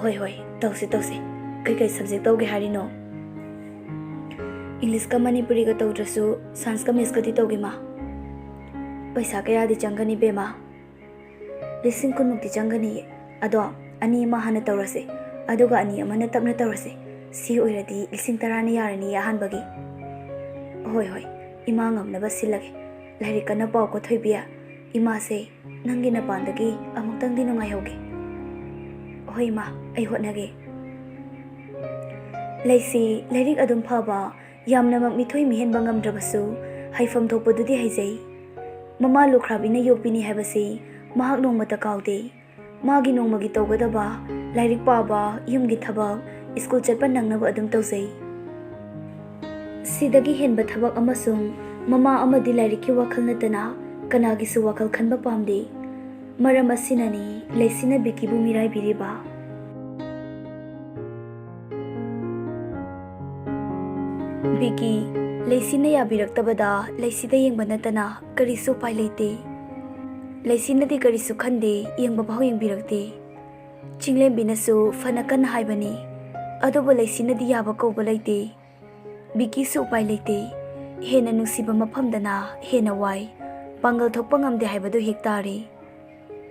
"ꯍꯣꯏ, ꯍꯣꯏ, ꯇꯧꯁꯤ, ꯇꯧꯁꯤ꯫ ꯀꯩꯀꯩ ꯁꯕꯖꯦꯛ ꯇꯧꯒꯦ ꯍꯥꯏꯔꯤꯅꯣ?" "ꯏꯪꯂꯤꯁꯀ ꯃꯅꯤꯄꯨꯔꯤꯒ ꯇꯧꯗ꯭ꯔꯁꯨ ꯁꯥꯏꯟꯁꯀ ꯃꯦꯠꯁꯀꯗꯤ ꯇꯧꯒꯦ, ꯃꯥ"꯫ "ꯄꯩꯁꯥ ꯀꯌꯥꯗꯤ ꯆꯪꯒꯅꯤ, ꯕꯦꯝꯃ?" "ꯂꯤꯁꯤꯡ ꯀꯨꯟꯃꯨꯛꯇꯤ ꯆꯪꯒꯅꯤꯌꯦ꯫ ꯑꯗꯣ ꯑꯅꯤ ꯑꯃ ꯍꯥꯟꯅ ꯇꯧꯔꯁꯦ, ꯑꯗꯨꯒ ꯑꯅꯤ ꯑꯃꯅ ꯇꯞꯅ ꯇꯧꯔꯁꯦ꯫ ꯁꯤ ꯑꯣꯏꯔꯗꯤ ꯂꯤꯁꯤꯡ ꯇꯔꯥꯅ ꯌꯥꯔꯅꯤꯌꯦ ꯑꯍꯥꯟꯕꯒꯤ"꯫ "ꯍꯣꯏ, ꯍꯣꯏ, ꯏꯃꯥ ꯉꯝꯅꯕ ꯁꯤꯜꯂꯒꯦ꯫ ꯂꯥꯏꯔꯤꯛ ꯀꯟꯅ ꯄꯥꯎꯀꯣ ꯊꯣꯏꯕꯤ꯫ ꯏꯃꯥꯁꯦ ꯅꯪꯒꯤ ꯅꯄꯥꯟꯗꯒꯤ ꯑꯃꯨꯛꯇꯪꯗꯤ ꯅꯨꯡꯉꯥꯏꯍꯧꯒꯦ꯫ ꯍꯣꯏ ꯏꯃꯥ, ꯑꯩ ꯍꯣꯠꯅꯒꯦ꯫ ꯂꯩꯁꯤ ꯂꯥꯏꯔꯤꯛ ꯑꯗꯨꯝ ꯐꯕ, ꯌꯥꯝꯅꯃꯛ ꯃꯤꯊꯣꯏ ꯃꯤꯍꯦꯟꯕ ꯉꯝꯗ꯭ꯔꯕꯁꯨ ꯍꯩꯐꯝ ꯊꯣꯛꯄꯗꯨꯗꯤ ꯍꯩꯖꯩ꯫ ꯃꯃꯥ ꯂꯨꯈ꯭ꯔꯥꯕꯤꯅ ꯌꯣꯛꯄꯤꯅꯤ ꯍꯥꯏꯕꯁꯤ ꯃꯍꯥꯛ ꯅꯣꯡꯃꯇ ꯀꯥꯎꯗꯦ꯫ ꯃꯥꯒꯤ ꯅꯣꯡꯃꯒꯤ ꯇꯧꯒꯗꯕ, ꯂꯥꯏꯔꯤꯛ ꯄꯥꯕ, ꯌꯨꯝꯒꯤ ꯊꯕꯛ, ꯁ꯭ꯀꯨꯜ ꯆꯠꯄ ꯅꯪꯅꯕ ꯑꯗꯨꯝ ꯇꯧꯖꯩ꯫ ꯁꯤꯗꯒꯤ ꯍꯦꯟꯕ ꯊꯕꯛ ꯑꯃꯁꯨꯡ ꯃꯃꯥ ꯑꯃꯗꯤ ꯂꯥꯏꯔꯤꯛꯀꯤ ꯋꯥꯈꯜ ꯅꯠꯇꯅ ꯀꯅꯥꯒꯤꯁꯨ ꯋꯥꯈꯜ ꯈꯟꯕ ꯄꯥꯝꯗꯦ꯫ ꯃꯔꯝ ꯑꯁꯤꯅꯅꯤ ꯂꯩꯁꯤꯅ ꯕꯤꯀꯤꯕꯨ ꯃꯤꯔꯥꯏꯕꯤꯔꯤꯕ꯫ ꯕꯤꯀꯤ, ꯂꯩꯁꯤꯅ ꯌꯥꯕꯤꯔꯛꯇꯕꯗ ꯂꯩꯁꯤꯗ ꯌꯦꯡꯕ ꯅꯠꯇꯅ ꯀꯔꯤꯁꯨ ꯎꯄꯥꯏ ꯂꯩꯇꯦ꯫ ꯂꯩꯁꯤꯅꯗꯤ ꯀꯔꯤꯁꯨ ꯈꯟꯗꯦ, ꯌꯦꯡꯕ ꯐꯥꯎ ꯌꯦꯡꯕꯤꯔꯛꯇꯦ꯫ ꯆꯤꯡꯂꯦꯝꯕꯤꯅꯁꯨ ꯐꯅ ꯀꯟꯅ ꯍꯥꯏꯕꯅꯤ, ꯑꯗꯨꯕꯨ ꯂꯩꯁꯤꯅꯗꯤ ꯌꯥꯕ ꯀꯧꯕ ꯂꯩꯇꯦ꯫ ꯕꯤꯀꯤꯁꯨ ꯎꯄꯥꯏ ꯂꯩꯇꯦ꯫ ꯍꯦꯟꯅ ꯅꯨꯡꯁꯤꯕ ꯃꯐꯝꯗꯅ ꯍꯦꯟꯅ ꯋꯥꯏ꯫ ꯄꯥꯡꯒꯜ ꯊꯣꯛꯄ ꯉꯝꯗꯦ ꯍꯥꯏꯕꯗꯨ ꯍꯦꯛ ꯇꯥꯔꯦ꯫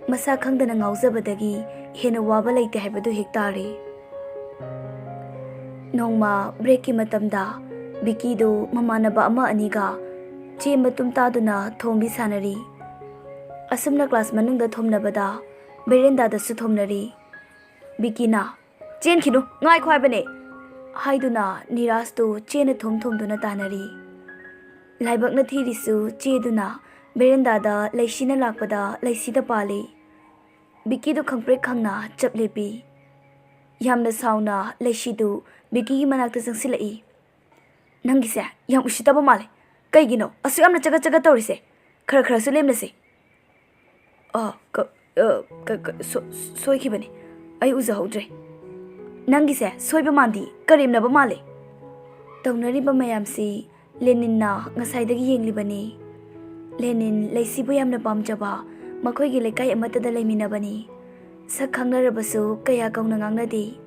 ꯃꯁꯥ ꯈꯪꯗꯅ ꯉꯥꯎꯖꯕꯗꯒꯤ ꯍꯦꯟꯅ ꯋꯥꯕ ꯂꯩꯇꯦ ꯍꯥꯏꯕꯗꯨ ꯍꯦꯛ ꯇꯥꯔꯦ꯫ ꯅꯣꯡꯃ ꯕ꯭ꯔꯦꯛꯀꯤ ꯃꯇꯝꯗ ꯕꯤꯀꯤꯗꯨ ꯃꯃꯥꯟꯅꯕ ꯑꯃ ꯑꯅꯤꯒ ꯆꯦ ꯃꯇꯨꯝ ꯇꯥꯗꯨꯅ ꯊꯣꯝꯕꯤ ꯁꯥꯟꯅꯔꯤ꯫ ꯑꯁꯨꯝꯅ ꯀ꯭ꯂꯥꯁ ꯃꯅꯨꯡꯗ ꯊꯣꯝꯅꯕꯗ ꯕꯦꯔꯦꯟꯗꯥꯗꯁꯨ ꯊꯣꯝꯅꯔꯤ꯫ ꯕꯤꯀꯤꯅ, "ꯆꯦꯟꯈꯤꯅꯨ, ꯉꯥꯏꯈꯣ ꯍꯥꯏꯕꯅꯦ!" ꯍꯥꯏꯗꯨꯅ ꯅꯤꯔꯥꯖꯇꯨ ꯆꯦꯅ ꯊꯣꯝ ꯊꯣꯝꯗꯨꯅ ꯇꯥꯟꯅꯔꯤ꯫ ꯂꯥꯏꯕꯛꯅ ꯊꯤꯔꯤꯁꯨ ꯆꯦꯗꯨꯅ ꯕꯦꯔꯦꯟꯗꯥꯗ ꯂꯩꯁꯤꯅ ꯂꯥꯛꯄꯗ ꯂꯩꯁꯤꯗ ꯄꯥꯜꯂꯤ꯫ ꯕꯤꯀꯤꯗꯨ ꯈꯪꯄ꯭ꯔꯦꯛ ꯈꯪꯅ ꯆꯞ ꯂꯦꯞꯄꯤ꯫ ꯌꯥꯝꯅ ꯁꯥꯎꯅ ꯂꯩꯁꯤꯗꯨ ꯕꯤꯀꯤꯒꯤ ꯃꯅꯥꯛꯇ ꯆꯪꯁꯤꯜꯂꯛꯏ꯫ "ꯅꯪꯒꯤꯁꯦ ꯌꯥꯝ ꯎꯁꯤꯠꯇꯕ ꯃꯥꯜꯂꯦ꯫ ꯀꯩꯒꯤꯅꯣ ꯑꯁꯨꯛ ꯌꯥꯝꯅ ꯆꯒꯠ ꯆꯒꯠ ꯇꯧꯔꯤꯁꯦ? ꯈꯔ ꯈꯔꯁꯨ ꯂꯦꯝꯅꯁꯦ꯫" "ꯑ, ꯀ-, ꯑ, ꯀ-, ꯀ-, ꯁꯣ-, ꯁꯣꯏꯈꯤꯕꯅꯦ꯫ ꯑꯩ ꯎꯖꯍꯧꯗ꯭ꯔꯦ꯫" "ꯅꯪꯒꯤꯁꯦ ꯁꯣꯏꯕ ꯃꯥꯟꯗꯤ, ꯀꯔꯦꯝꯅꯕ ꯃꯥꯜꯂꯦ꯫" ꯇꯧꯅꯔꯤꯕ ꯃꯌꯥꯝꯁꯤ ꯂꯦꯅꯤꯟꯅ ꯉꯁꯥꯏꯗꯒꯤ ꯌꯦꯡꯂꯤꯕꯅꯤ꯫ ꯂꯦꯅꯤꯟ ꯂꯩꯁꯤꯕꯨ ꯌꯥꯝꯅ ꯄꯥꯝꯖꯕ, ꯃꯈꯣꯏꯒꯤ ꯂꯩꯀꯥꯏ ꯑꯃꯠꯇꯗ ꯂꯩꯃꯤꯟꯅꯕꯅꯤ꯫ ꯁꯛ ꯈꯪꯅꯔꯕꯁꯨ ꯀꯌꯥ ꯀꯧꯅ ꯉꯥꯡꯅꯗꯦ꯫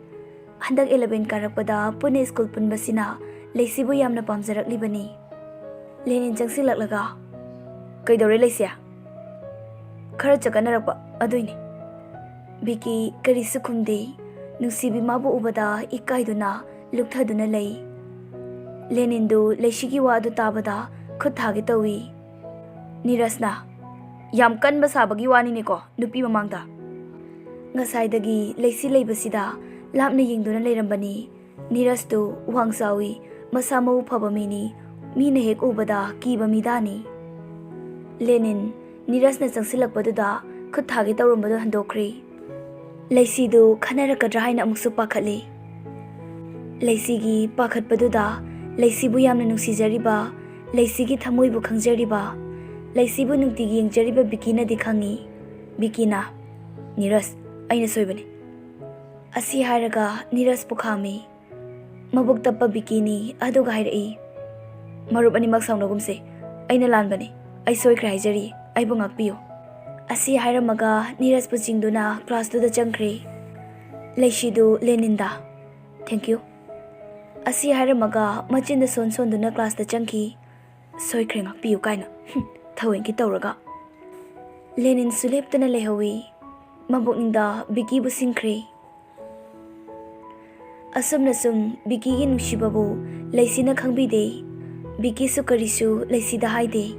ꯍꯟꯗꯛ eleven ꯀꯥꯔꯛꯄꯗ ꯄꯨꯟꯅ ꯁ꯭ꯀꯨꯜ ꯄꯨꯟꯕꯁꯤꯅ ꯂꯩꯁꯤꯕꯨ ꯌꯥꯝꯅ ꯄꯥꯝꯖꯔꯛꯂꯤꯕꯅꯤ꯫ ꯂꯦꯅꯤꯟ ꯆꯪꯁꯤꯜꯂꯛꯂꯒ, "ꯀꯩꯗꯧꯔꯦ ꯂꯩꯁꯤ?" "ꯈꯔ ꯆꯒꯠꯅꯔꯛꯄ ꯑꯗꯨꯏꯅꯦ꯫" ꯕꯤꯀꯤ ꯀꯔꯤꯁꯨ ꯈꯨꯝꯗꯦ꯫ ꯅꯨꯡꯁꯤꯕꯤ ꯃꯥꯕꯨ ꯎꯕꯗ ꯏꯀꯥꯏꯗꯨꯅ ꯂꯨꯛꯊꯗꯨꯅ ꯂꯩ꯫ ꯂꯦꯅꯤꯟꯗꯨ ꯂꯩꯁꯤꯒꯤ ꯋꯥ ꯑꯗꯨ ꯇꯥꯕꯗ ꯈꯨꯠ ꯊꯥꯒꯦ ꯇꯧꯏ꯫ ꯅꯤꯔꯖꯅ, "ꯌꯥꯝ ꯀꯟꯕ ꯁꯥꯕꯒꯤ ꯋꯥꯅꯤꯅꯦꯀꯣ ꯅꯨꯄꯤ ꯃꯃꯥꯡꯗ?" ꯉꯁꯥꯏꯗꯒꯤ ꯂꯩꯁꯤ ꯂꯩꯕꯁꯤꯗ ꯂꯥꯞꯅ ꯌꯦꯡꯗꯨꯅ ꯂꯩꯔꯝꯕꯅꯤ꯫ ꯅꯤꯔꯖꯇꯨ ꯋꯥꯡ ꯆꯥꯎꯏ, ꯃꯁꯥ ꯃꯎ ꯐꯕ ꯃꯤꯅꯤ, ꯃꯤꯅ ꯍꯦꯛ ꯎꯕꯗ ꯀꯤꯕ ꯃꯤꯗꯥꯅꯤ꯫ ꯂꯦꯅꯤꯟ ꯅꯤꯔꯖꯅ ꯆꯪꯁꯤꯜꯂꯛꯄꯗꯨꯗ ꯈꯨꯠ ꯊꯥꯒꯦ ꯇꯧꯔꯝꯕꯗꯨ ꯍꯟꯗꯣꯛꯈ꯭ꯔꯦ꯫ ꯂꯩꯁꯤꯗꯨ ꯈꯟꯅꯔꯛꯀꯗ꯭ꯔꯥ ꯍꯥꯏꯅ ꯑꯃꯨꯛꯁꯨ ꯄꯥꯈꯠꯂꯤ꯫ ꯂꯩꯁꯤꯒꯤ ꯄꯥꯈꯠꯄꯗꯨꯗ ꯂꯩꯁꯤꯕꯨ ꯌꯥꯝꯅ ꯅꯨꯡꯁꯤꯖꯔꯤꯕ, ꯂꯩꯁꯤꯒꯤ ꯊꯃꯣꯏꯕꯨ ꯈꯪꯖꯔꯤꯕ, ꯂꯩꯁꯤꯕꯨ ꯅꯨꯡꯇꯤꯒꯤ ꯌꯦꯡꯖꯔꯤꯕ ꯕꯤꯀꯤꯅꯗꯤ ꯈꯪꯏ꯫ ꯕꯤꯀꯤꯅ, "ꯅꯤꯔꯖ, ꯑꯩꯅ ꯁꯣꯏꯕꯅꯤ" ꯑꯁꯤ ꯍꯥꯏꯔꯒ ꯅꯤꯔꯖꯄꯨ ꯈꯥꯝꯃꯤ꯫ ꯃꯕꯨꯛ ꯇꯞꯄ ꯕꯤꯀꯤꯅꯤ ꯑꯗꯨꯒ ꯍꯥꯏꯔꯛꯏ, "ꯃꯔꯨꯞ ꯑꯅꯤꯃꯛ ꯁꯥꯎꯅꯒꯨꯝꯁꯦ, ꯑꯩꯅ ꯂꯥꯟꯕꯅꯤ, ꯑꯩ ꯁꯣꯏꯈ꯭ꯔꯦ ꯍꯥꯏꯖꯔꯤ, ꯑꯩꯕꯨ ꯉꯥꯛꯄꯤꯌꯨ" ꯑꯁꯤ ꯍꯥꯏꯔꯝꯃꯒ ꯅꯤꯔꯖꯄꯨ ꯆꯤꯡꯗꯨꯅ ꯀ꯭ꯂꯥꯁꯇꯨꯗ ꯆꯪꯈ꯭ꯔꯦ꯫ ꯂꯩꯁꯤꯗꯨ ꯂꯦꯅꯤꯟꯗ, "Thank you" ꯑꯁꯤ ꯍꯥꯏꯔꯝꯃꯒ ꯃꯆꯤꯟꯗ ꯁꯣꯟ ꯁꯣꯟꯗꯨꯅ ꯀ꯭ꯂꯥꯁꯇ ꯆꯪꯈꯤ꯫ "ꯁꯣꯏꯈ꯭ꯔꯦ, ꯉꯥꯛꯄꯤꯌꯨ" ꯀꯥꯏꯅ꯫ ꯍꯨꯝ, ꯊꯑꯣꯏꯒꯤ ꯇꯧꯔꯒ꯫ ꯂꯦꯅꯤꯟꯁꯨ ꯂꯦꯞꯇꯅ ꯂꯩꯍꯧꯏ꯫ ꯃꯕꯨꯛꯅꯤꯡꯗ ꯕꯤꯀꯤꯕꯨ ꯁꯤꯡꯈ꯭ꯔꯦ꯫ ꯑꯁꯨꯝꯅ ꯁꯨꯝ ꯕꯤꯀꯤꯒꯤ ꯅꯨꯡꯁꯤꯕꯕꯨ ꯂꯩꯁꯤꯅ ꯈꯪꯕꯤꯗꯦ꯫ ꯕꯤꯀꯤꯁꯨ ꯀꯔꯤꯁꯨ ꯂꯩꯁꯤꯗ ꯍꯥꯏꯗꯦ꯫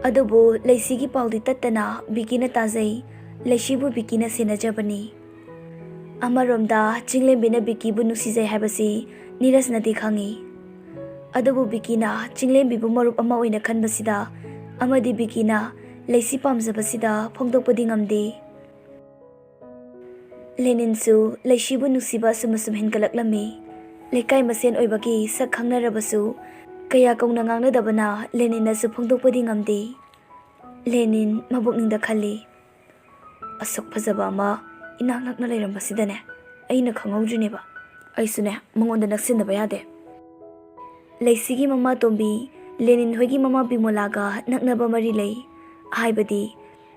ꯑꯗꯨꯕꯨ ꯂꯩꯁꯤꯒꯤ ꯄꯥꯎꯗꯤ ꯇꯠꯇꯅ ꯕꯤꯀꯤꯅ ꯇꯥꯖꯩ꯫ ꯂꯩꯁꯤꯕꯨ ꯕꯤꯀꯤꯅ ꯁꯦꯟꯅꯖꯕꯅꯤ꯫ ꯑꯃꯔꯣꯝꯗ ꯆꯤꯡꯂꯦꯝꯕꯤꯅ ꯕꯤꯀꯤꯕꯨ ꯅꯨꯡꯁꯤꯖꯩ ꯍꯥꯏꯕꯁꯤ ꯅꯤꯔꯖꯅꯗꯤ ꯈꯪꯏ꯫ ꯑꯗꯨꯕꯨ ꯕꯤꯀꯤꯅ ꯆꯤꯡꯂꯦꯝꯕꯤꯕꯨ ꯃꯔꯨꯞ ꯑꯃ ꯑꯣꯏꯅ ꯈꯟꯕꯁꯤꯗ ꯑꯃꯗꯤ ꯕꯤꯀꯤꯅ ꯂꯩꯁꯤ ꯄꯥꯝꯖꯕꯁꯤꯗ ꯐꯣꯡꯗꯣꯛꯄꯗꯤ ꯉꯝꯗꯦ꯫ ꯂꯦꯅꯤꯟꯁꯨ ꯂꯩꯁꯤꯕꯨ ꯅꯨꯡꯁꯤꯕ ꯑꯁꯨꯝ ꯑꯁꯨꯝ ꯍꯦꯟꯒꯠꯂꯛꯂꯝꯃꯤ꯫ ꯂꯩꯀꯥꯏ ꯃꯁꯦꯟ ꯑꯣꯏꯕꯒꯤ ꯁꯛ ꯈꯪꯅꯔꯕꯁꯨ ꯀꯌꯥ ꯀꯧꯅ ꯉꯥꯡꯅꯗꯕꯅ ꯂꯦꯅꯤꯟꯅꯁꯨ ꯐꯣꯡꯗꯣꯛꯄꯗꯤ ꯉꯝꯗꯦ꯫ ꯂꯦꯅꯤꯟ ꯃꯕꯨꯛꯅꯤꯡꯗ ꯈꯜꯂꯤ, "ꯑꯁꯨꯛ ꯐꯖꯕ ꯑꯃ ꯏꯅꯥꯛ ꯅꯛꯅ ꯂꯩꯔꯝꯕꯁꯤꯗꯅꯦ, ꯑꯩꯅ ꯈꯪꯍꯧꯗ꯭ꯔꯤꯅꯦꯕ꯫ ꯑꯩꯁꯨꯅꯦ, ꯃꯉꯣꯟꯗ ꯅꯛꯁꯤꯟꯅꯕ ꯌꯥꯗꯦ"꯫ ꯂꯩꯁꯤꯒꯤ ꯃꯃꯥ ꯇꯣꯝꯕꯤ, ꯂꯦꯅꯤꯟ ꯍꯣꯏꯒꯤ ꯃꯃꯥ ꯕꯤꯃꯣꯂꯥꯒ ꯅꯛꯅꯕ ꯃꯔꯤ ꯂꯩ꯫ ꯍꯥꯏꯕꯗꯤ,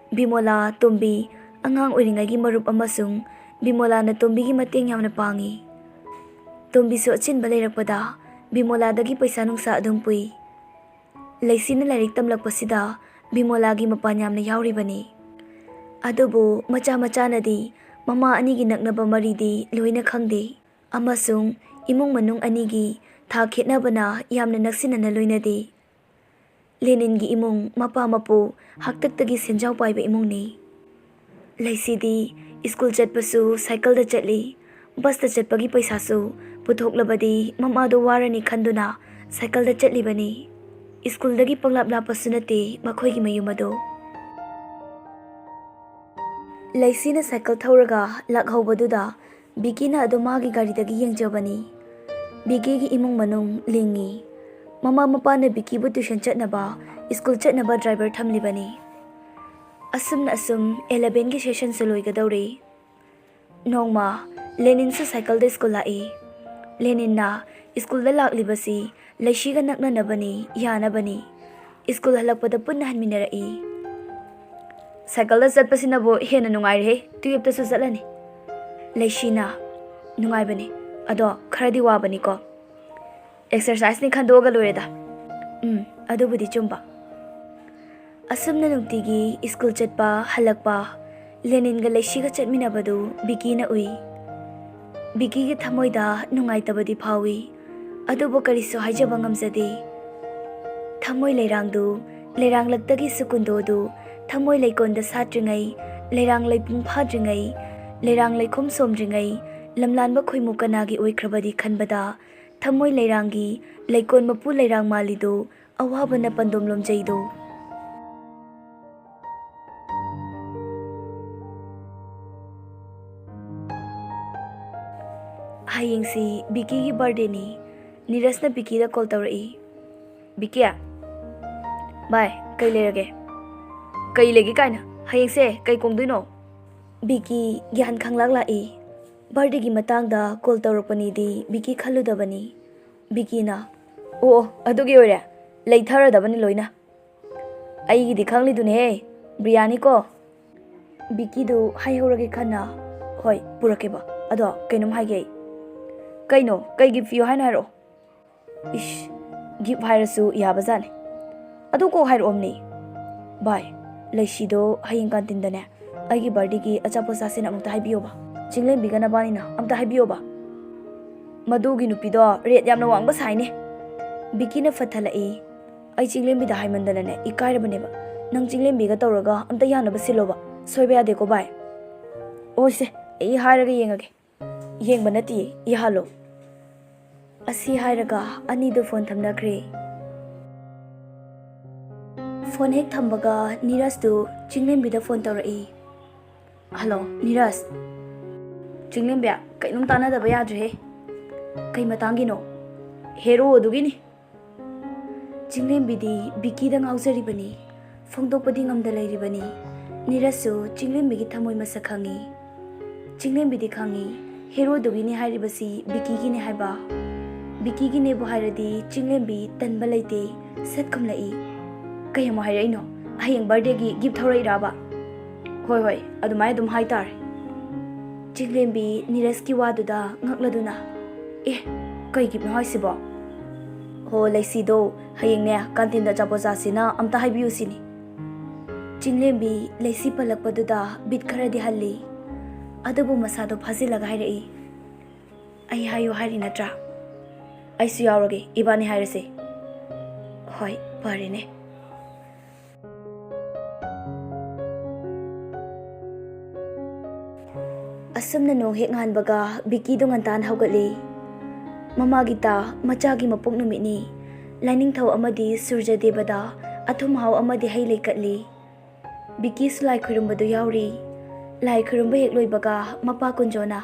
ꯕꯤꯃꯣꯂꯥ, ꯇꯣꯝꯕꯤ ꯑꯉꯥꯡ ꯑꯣꯏꯔꯤꯉꯩꯒꯤ ꯃꯔꯨꯞ ꯑꯃꯁꯨꯡ ꯕꯤꯃꯣꯂꯥꯅ ꯇꯣꯝꯕꯤꯒꯤ ꯃꯇꯦꯡ ꯌꯥꯝꯅ ꯄꯥꯡꯏ꯫ ꯇꯣꯝꯕꯤꯁꯨ ꯑꯆꯤꯟꯕ ꯂꯩꯔꯛꯄꯗ ꯕꯤꯃꯣꯂꯥꯗꯒꯤ ꯄꯩꯁꯥ ꯅꯨꯡꯁꯥ ꯑꯗꯨꯝ ꯄꯨꯏ꯫ ꯂꯩꯁꯤꯅ ꯂꯥꯏꯔꯤꯛ ꯇꯝꯂꯛꯄꯁꯤꯗ ꯕꯤꯃꯣꯂꯥꯒꯤ ꯃꯄꯥꯟ ꯌꯥꯝꯅ ꯌꯥꯎꯔꯤꯕꯅꯤ꯫ ꯑꯗꯨꯕꯨ ꯃꯆꯥ ꯃꯆꯥꯅꯗꯤ ꯃꯃꯥ ꯑꯅꯤꯒꯤ ꯅꯛꯅꯕ ꯃꯔꯤꯗꯤ ꯂꯣꯏꯅ ꯈꯪꯗꯦ꯫ ꯑꯃꯁꯨꯡ ꯏꯃꯨꯡ ꯃꯅꯨꯡ ꯑꯅꯤꯒꯤ ꯊꯥꯛ ꯈꯦꯠꯅꯕꯅ ꯌꯥꯝꯅ ꯅꯛꯁꯤꯟꯅꯅ ꯂꯣꯏꯅꯗꯦ꯫ ꯂꯦꯅꯤꯟꯒꯤ ꯏꯃꯨꯡ ꯃꯄꯥ ꯃꯄꯨ ꯍꯥꯛꯇꯛꯇꯒꯤ ꯁꯦꯟꯖꯥꯎ ꯄꯥꯏꯕ ꯏꯃꯨꯡꯅꯤ꯫ ꯂꯩꯁꯤꯗꯤ ꯁ꯭ꯀꯨꯜ ꯆꯠꯄꯁꯨ ꯁꯥꯏꯀꯜꯗ ꯆꯠꯂꯤ, ꯕꯁꯇ ꯆꯠꯄꯒꯤ ꯄꯩꯁꯥꯁꯨ ꯄꯨꯊꯣꯛꯂꯕꯗꯤ ꯃꯃꯥꯗꯣ ꯋꯥꯔꯅꯤ ꯈꯟꯗꯨꯅ ꯁꯥꯏꯀꯜꯗ ꯆꯠꯂꯤꯕꯅꯤ꯫ ꯁ꯭ꯀꯨꯜꯗꯒꯤ ꯄꯪꯂꯥꯞ ꯂꯥꯞꯄꯁꯨ ꯅꯠꯇꯦ ꯃꯈꯣꯏꯒꯤ ꯃꯌꯨꯝ ꯑꯗꯣ꯫ ꯂꯩꯁꯤꯅ ꯁꯥꯏꯀꯜ ꯊꯧꯔꯒ ꯂꯥꯛꯍꯧꯕꯗꯨꯗ ꯕꯤꯀꯤꯅ ꯑꯗꯨꯝ ꯃꯥꯒꯤ ꯒꯥꯔꯤꯗꯒꯤ ꯌꯦꯡꯖꯕꯅꯤ꯫ ꯕꯤꯀꯤꯒꯤ ꯏꯃꯨꯡ ꯃꯅꯨꯡ ꯂꯤꯡꯉꯤ꯫ ꯃꯃꯥ ꯃꯄꯥꯅ ꯕꯤꯀꯤꯕꯨ ꯇ꯭ꯌꯨꯁꯟ ꯆꯠꯅꯕ, ꯁ꯭ꯀꯨꯜ ꯆꯠꯅꯕ ꯗ꯭ꯔꯥꯏꯚꯔ ꯊꯝꯂꯤꯕꯅꯤ꯫ ꯑꯁꯨꯝꯅ ꯑꯁꯨꯝ ꯑꯦꯂꯚꯦꯟꯒꯤ ꯁꯦꯁꯟꯁꯨ ꯂꯣꯏꯒꯗꯧꯔꯦ꯫ ꯅꯣꯡꯃ ꯂꯦꯅꯤꯟꯁꯨ ꯁꯥꯏꯀꯜꯗ ꯁ꯭ꯀꯨꯜ ꯂꯥꯛꯏ꯫ ꯂꯦꯅꯤꯟꯅ ꯁ꯭ꯀꯨꯜꯗ ꯂꯥꯛꯂꯤꯕꯁꯤ ꯂꯩꯁꯤꯒ ꯅꯛꯅꯅꯕꯅꯤ, ꯌꯥꯅꯕꯅꯤ꯫ ꯁ꯭ꯀꯨꯜ ꯍꯜꯂꯛꯄꯗ ꯄꯨꯟꯅ ꯍꯟꯃꯤꯟꯅꯔꯛꯏ꯫ "ꯁꯥꯏꯀꯜꯗ ꯆꯠꯄꯁꯤꯅꯕꯨ ꯍꯦꯟꯅ ꯅꯨꯡꯉꯥꯏꯔꯦꯍꯦ, ꯇꯨꯌꯦꯞꯇꯁꯨ ꯆꯠꯂꯅꯤ꯫" ꯂꯩꯁꯤꯅ, "ꯅꯨꯡꯉꯥꯏꯕꯅꯤ, ꯑꯗꯣ ꯈꯔꯗꯤ ꯋꯥꯕꯅꯤꯀꯣ꯫ ꯑꯦꯛꯁꯔꯁꯥꯏꯁꯅꯤ ꯈꯟꯗꯣꯛꯑꯒ ꯂꯣꯏꯔꯦꯗ꯫" ꯎꯝ, ꯑꯗꯨꯕꯨꯗꯤ ꯆꯨꯝꯕ꯫ ꯑꯁꯨꯝꯅ ꯅꯨꯡꯇꯤꯒꯤ ꯁ꯭ꯀꯨꯜ ꯆꯠꯄ, ꯍꯜꯂꯛꯄ, ꯂꯦꯅꯤꯟꯒ ꯂꯩꯁꯤꯒ ꯆꯠꯃꯤꯟꯅꯕꯗꯨ ꯕꯤꯀꯤꯅ ꯎꯏ꯫ ꯕꯤꯀꯤꯒꯤ ꯊꯃꯣꯏꯗ ꯅꯨꯡꯉꯥꯏꯇꯕꯗꯤ ꯐꯥꯎꯏ, ꯑꯗꯨꯕꯨ ꯀꯔꯤꯁꯨ ꯍꯥꯏꯖꯕ ꯉꯝꯖꯗꯦ꯫ ꯊꯃꯣꯏ ꯂꯩꯔꯥꯡꯗꯨ ꯂꯩꯔꯥꯡꯂꯛꯇꯒꯤ ꯁꯨꯀꯨꯟꯗꯣꯗꯨ ꯊꯃꯣꯏ ꯂꯩꯀꯣꯟꯗ ꯁꯥꯠꯇ꯭ꯔꯤꯉꯩ, ꯂꯩꯔꯥꯡ ꯂꯩꯄꯨꯡ ꯐꯥꯗ꯭ꯔꯤꯉꯩ, ꯂꯩꯔꯥꯡ ꯂꯩꯈꯣꯝ ꯁꯣꯝꯗ꯭ꯔꯤꯉꯩ, ꯂꯝꯂꯥꯟꯕ ꯈꯣꯏꯃꯨ ꯀꯅꯥꯒꯤ ꯑꯣꯏꯈ꯭ꯔꯕꯗꯤ ꯈꯟꯕꯗ ꯊꯃꯣꯏ ꯂꯩꯔꯥꯡꯒꯤ ꯂꯩꯀꯣꯟ ꯃꯄꯨ ꯂꯩꯔꯥꯡ ꯃꯥꯜꯂꯤꯗꯨ ꯑꯋꯥꯕꯅ ꯄꯟꯗꯣꯝ ꯂꯣꯝꯖꯩꯗꯣ꯫ ꯍꯌꯦꯡꯁꯤ ꯕꯤꯀꯤꯒꯤ ꯕꯥꯔꯗꯦꯅꯤ꯫ ꯅꯤꯔꯖꯅ ꯕꯤꯀꯤꯗ ꯀꯣꯜ ꯇꯧꯔꯛꯏ꯫ "ꯕꯤꯀꯤ, ꯚꯥꯏ, ꯀꯩ ꯂꯩꯔꯒꯦ?" "ꯀꯩ ꯂꯩꯒꯦ ꯀꯥꯏꯅ? ꯍꯌꯦꯡꯁꯦ ꯀꯩ ꯀꯣꯡꯗꯣꯏꯅꯣ?" ꯕꯤꯀꯤ ꯒ꯭ꯌꯥꯟ ꯈꯪꯂꯥꯛ ꯂꯥꯛꯏ꯫ ꯕꯥꯔꯗꯦꯒꯤ ꯃꯇꯥꯡꯗ ꯀꯣꯜ ꯇꯧꯔꯛꯄꯅꯤꯗꯤ ꯕꯤꯀꯤ ꯈꯜꯂꯨꯗꯕꯅꯤ꯫ ꯕꯤꯀꯤꯅ, "ꯑꯣ, ꯑꯣ, ꯑꯗꯨꯒꯤ ꯑꯣꯏꯔꯦ꯫ ꯂꯩꯊꯔꯗꯕꯅꯤ ꯂꯣꯏꯅ꯫ ꯑꯩꯒꯤꯗꯤ ꯈꯪꯂꯤꯗꯨꯅꯦꯍꯦ, ꯕ꯭ꯔꯤꯌꯥꯅꯤ ꯀꯣ꯫" ꯕꯤꯀꯤꯗꯨ ꯍꯥꯏꯍꯧꯔꯒꯦ ꯈꯟꯅ, "ꯍꯣꯏ, ꯄꯨꯔꯛꯀꯦꯕ꯫ ꯑꯗꯣ ꯀꯩꯅꯣꯝ ꯍꯥꯏꯒꯦ ꯑꯩ꯫" "ꯀꯩꯅꯣ? ꯀꯩ ꯒꯤꯐ ꯄꯤꯌꯨ ꯍꯥꯏꯅꯣ ꯍꯥꯏꯔꯛꯑꯣ꯫" "ꯏꯁ, ꯒꯤꯐ ꯍꯥꯏꯔꯁꯨ ꯌꯥꯕꯖꯥꯠꯅꯤ꯫ ꯑꯗꯨ ꯀꯣꯛ ꯍꯥꯏꯔꯛꯑꯣꯝꯅꯦ꯫" "ꯚꯥꯏ, ꯂꯩꯁꯤꯗꯣ ꯍꯌꯦꯡ ꯀꯥꯟꯇꯤꯟꯗꯅꯦ ꯑꯩꯒꯤ ꯕꯥꯔꯗꯦꯒꯤ ꯑꯆꯥꯄꯣꯠ ꯆꯥꯁꯦꯅ ꯑꯃꯨꯛꯇ ꯍꯥꯏꯕꯤꯌꯣꯕ꯫ ꯆꯤꯡꯂꯦꯝꯕꯤꯒ ꯅꯕꯥꯅꯤꯅ ꯑꯝꯇ ꯍꯥꯏꯕꯤꯌꯣꯕ꯫" "ꯃꯗꯨꯒꯤ ꯅꯨꯄꯤꯗꯣ ꯔꯦꯠ ꯌꯥꯝꯅ ꯋꯥꯡꯕ ꯁꯥꯏꯅꯦ꯫" ꯕꯤꯀꯤꯅ ꯐꯠꯊꯠꯂꯛꯏ꯫ ꯑꯩ ꯆꯤꯡꯂꯦꯝꯕꯤꯗ ꯍꯥꯏꯃꯟꯗꯅꯅꯦ ꯏꯀꯥꯏꯔꯕꯅꯦꯕ꯫ ꯅꯪ ꯆꯤꯡꯂꯦꯝꯕꯤꯒ ꯇꯧꯔꯒ ꯑꯝꯇ ꯌꯥꯅꯕ ꯁꯤꯜꯂꯣꯕ꯫ ꯁꯣꯏꯕ ꯌꯥꯗꯦꯀꯣ ꯚꯥꯏ꯫ ꯑꯣꯏꯁꯦ, ꯑꯩ ꯍꯥꯏꯔꯒ ꯌꯦꯡꯉꯒꯦ꯫ ꯌꯦꯡꯕ ꯅꯠꯇꯤꯌꯦ, ꯌꯥꯍꯜꯂꯣ꯫ ꯑꯁꯤ ꯍꯥꯏꯔꯒ ꯑꯅꯤꯗꯨ ꯐꯣꯟ ꯊꯝꯅꯈ꯭ꯔꯦ꯫ ꯐꯣꯟ ꯍꯦꯛ ꯊꯝꯕꯒ ꯅꯤꯔꯖꯇꯨ ꯆꯤꯡꯂꯦꯝꯕꯤꯗ ꯐꯣꯟ ꯇꯧꯔꯛꯏ꯫ "ꯍꯜꯂꯣ, ꯅꯤꯔꯖ꯫ ꯆꯤꯡꯂꯦꯝꯕꯤ, ꯀꯩꯅꯣꯝ ꯇꯥꯟꯅꯗꯕ ꯌꯥꯗ꯭ꯔꯦꯍꯦ꯫ ꯀꯩ ꯃꯇꯥꯡꯒꯤꯅꯣ?" "ꯍꯦꯔꯣ ꯑꯗꯨꯒꯤꯅꯤ꯫" ꯆꯤꯡꯂꯦꯝꯕꯤꯗꯤ ꯕꯤꯀꯤꯗ ꯉꯥꯎꯖꯔꯤꯕꯅꯤ꯫ ꯐꯣꯡꯗꯣꯛꯄꯗꯤ ꯉꯝꯗ ꯂꯩꯔꯤꯕꯅꯤ꯫ ꯅꯤꯔꯖꯁꯨ ꯆꯤꯡꯂꯦꯝꯕꯤꯒꯤ ꯊꯃꯣꯏ ꯃꯁꯛ ꯈꯪꯏ꯫ ꯆꯤꯡꯂꯦꯝꯕꯤꯗꯤ ꯈꯪꯏ, ꯍꯦꯔꯣꯗꯨꯒꯤꯅꯤ ꯍꯥꯏꯔꯤꯕꯁꯤ ꯕꯤꯀꯤꯒꯤꯅꯤ ꯍꯥꯏꯕ꯫ ꯕꯤꯀꯤꯒꯤꯅꯦꯕꯨ ꯍꯥꯏꯔꯗꯤ ꯆꯤꯡꯂꯦꯝꯕꯤ ꯇꯟꯕ ꯂꯩꯇꯦ, ꯁꯠ ꯈꯨꯝꯂꯛꯏ꯫ "ꯀꯩ ꯑꯃꯨꯛ ꯍꯥꯏꯔꯛꯏꯅꯣ? ꯍꯌꯦꯡ ꯕꯥꯔꯗꯦꯒꯤ ꯒꯤꯐ ꯊꯧꯔꯛꯏꯔꯕ?" "ꯍꯣꯏ, ꯍꯣꯏ, ꯑꯗꯨꯃꯥꯏ ꯑꯗꯨꯝ ꯍꯥꯏꯇꯥꯔꯦ꯫" ꯆꯤꯡꯂꯦꯝꯕꯤ ꯅꯤꯔꯖꯀꯤ ꯋꯥꯗꯨꯗ ꯉꯛꯂꯗꯨꯅ, "ꯑꯦ, ꯀꯩ ꯒꯤꯐꯅꯣ ꯍꯥꯏꯁꯤꯕꯣ?" "ꯍꯣ, ꯂꯩꯁꯤꯗꯣ ꯍꯌꯦꯡꯅꯦ ꯀꯥꯟꯇꯤꯟꯗ ꯑꯆꯥꯄꯣꯠ ꯆꯥꯁꯤꯅ ꯑꯝꯇ ꯍꯥꯏꯕꯤꯌꯨ ꯁꯤꯅꯤ꯫" ꯆꯤꯡꯂꯦꯝꯕꯤ ꯂꯩꯁꯤ ꯄꯜꯂꯛꯄꯗꯨꯗ ꯕꯤꯠ ꯈꯔꯗꯤ ꯍꯜꯂꯤ꯫ ꯑꯗꯨꯕꯨ ꯃꯁꯥꯗꯣ ꯐꯥꯖꯤꯜꯂꯒ ꯍꯥꯏꯔꯛꯏ, "ꯑꯩ ꯍꯥꯏꯌꯨ ꯍꯥꯏꯔꯤ ꯅꯠꯇ꯭ꯔꯥ? ꯑꯩꯁꯨ ꯌꯥꯎꯔꯒꯦ, ꯏꯕꯥꯅꯤ ꯍꯥꯏꯔꯁꯦ꯫" "ꯍꯣꯏ, ꯐꯔꯦꯅꯦ꯫" ꯑꯁꯨꯝꯅ ꯅꯣꯡ ꯍꯦꯛ ꯉꯥꯟꯕꯒ ꯕꯤꯀꯤꯗꯣ ꯉꯟꯇꯥꯅ ꯍꯧꯒꯠꯂꯤ꯫ ꯃꯃꯥꯒꯤ ꯇꯥ ꯃꯆꯥꯒꯤ ꯃꯄꯣꯛ ꯅꯨꯃꯤꯠꯅꯤ꯫ ꯂꯥꯏꯅꯤꯡꯊꯧ ꯑꯃꯗꯤ ꯁꯨꯔꯖ ꯗꯦꯕꯗ ꯑꯊꯨꯝ ꯑꯍꯥꯎ ꯑꯃꯗꯤ ꯍꯩ ꯂꯩ ꯀꯠꯂꯤ꯫ ꯕꯤꯀꯤꯁꯨ ꯂꯥꯏ ꯈꯨꯔꯨꯝꯕꯗꯨ ꯌꯥꯎꯔꯤ꯫ ꯂꯥꯏ ꯈꯨꯔꯨꯝꯕ ꯍꯦꯛ ꯂꯣꯏꯕꯒ ꯃꯄꯥ ꯀꯨꯟꯖꯣꯅ,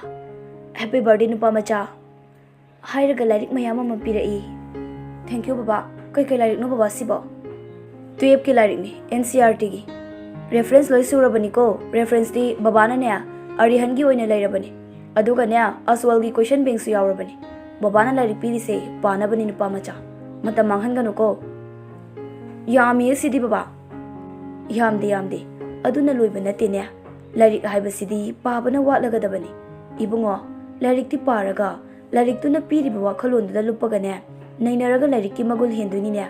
"Happy birthday, ꯅꯨꯄꯥ ꯃꯆꯥ!" ꯍꯥꯏꯔꯒ ꯂꯥꯏꯔꯤꯛ ꯃꯌꯥꯝ ꯑꯃ ꯄꯤꯔꯛꯏ꯫ "Thank you, ꯕꯕꯥ꯫ ꯀꯩꯀꯩ ꯂꯥꯏꯔꯤꯛꯅꯣ, ꯕꯕꯥ, ꯁꯤꯕꯣ?" "ꯇꯨꯌꯦꯜꯐꯀꯤ ꯂꯥꯏꯔꯤꯛꯅꯤ, ꯑꯦꯟ ꯁꯤ ꯑꯥꯔ ꯇꯤꯒꯤ꯫ ꯔꯦꯐꯔꯦꯟꯁ ꯂꯣꯏ ꯁꯨꯔꯕꯅꯤꯀꯣ꯫ ꯔꯦꯐꯔꯦꯟꯁꯇꯤ ꯕꯕꯥꯅꯅꯦ ꯑꯔꯤꯍꯟꯒꯤ ꯑꯣꯏꯅ ꯂꯩꯔꯕꯅꯤ꯫ ꯑꯗꯨꯒꯅꯦ, ꯑꯁꯋꯥꯜꯒꯤ ꯀꯣꯏꯁꯟ ꯕꯦꯡꯁꯨ ꯌꯥꯎꯔꯕꯅꯤ꯫ ꯕꯕꯥꯅ ꯂꯥꯏꯔꯤꯛ ꯄꯤꯔꯤꯁꯦ ꯄꯥꯅꯕꯅꯤ, ꯅꯨꯄꯥ ꯃꯆꯥ꯫ ꯃꯇꯝ ꯃꯥꯡꯍꯟꯒꯅꯨꯀꯣ꯫" "ꯌꯥꯝꯃꯤꯌꯦ ꯁꯤꯗꯤ, ꯕꯕꯥ꯫" "ꯌꯥꯝꯗꯦ, ꯌꯥꯝꯗꯦ꯫ ꯑꯗꯨꯅ ꯂꯣꯏꯕ ꯅꯠꯇꯦꯅꯦ꯫ ꯂꯥꯏꯔꯤꯛ ꯍꯥꯏꯕꯁꯤꯗꯤ ꯄꯥꯕꯅ ꯋꯥꯠꯂꯒꯗꯕꯅꯤ꯫ ꯏꯕꯨꯡꯉꯣ, ꯂꯥꯏꯔꯤꯛꯇꯤ ꯄꯥꯔꯒ, ꯂꯥꯏꯔꯤꯛꯇꯨꯅ ꯄꯤꯔꯤꯕ ꯋꯥꯈꯜꯂꯣꯟꯗꯨꯗ ꯂꯨꯞꯄꯒꯅꯦ, ꯅꯩꯅꯔꯒ ꯂꯥꯏꯔꯤꯛꯀꯤ ꯃꯒꯨꯟ ꯍꯦꯟꯗꯣꯏꯅꯤꯅꯦ꯫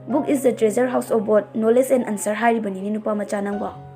Book is the treasure house of both knowledge and answer ꯍꯥꯏꯔꯤꯕꯅꯤꯅꯦ, ꯅꯨꯄꯥ ꯃꯆꯥ ꯅꯪꯕꯣ꯫"